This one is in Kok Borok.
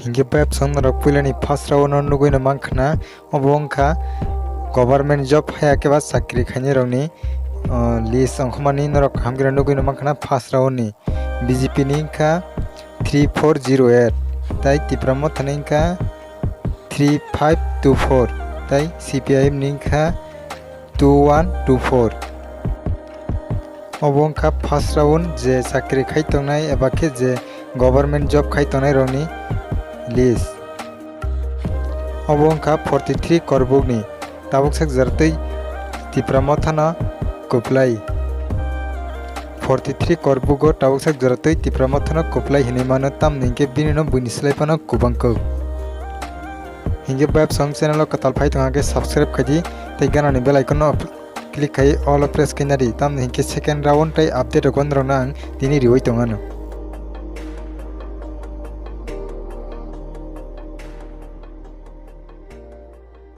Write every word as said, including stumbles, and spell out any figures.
Hinkhe bai bwswk norok puilani first round o nugwi no mankha na, obo wngkha government job haya khe ba chakri khainai rokni, uh, list wngkha mani norok kaham khe nugwi no mankha na first round ni. B J P ni wngkha three four zero eight, tai Tipra Motha ni wngkha three five two four, tai C P I M ni wngkha two one two four. Obo wngkha first round je chakri khai tongnai eba khe je government job khai tongnai rokni list. Obo wngkha forty three korbukni tabuk sak jaratwi Tipra Mothano kwplai. Forty three korbugo tabuk sak jaratwi Tipra Mothano kwplai hinwi mano, tamni hinkhe bini no buini slai phano kwbang kwk. Hinkhe bai bwswk channel o kwtal phai tongkha khe subscribe khaidi tei ganani bell icon no click khai all o press khaina di, tamni hinkhe second round tei update rok norokno ang tini riwi tongano.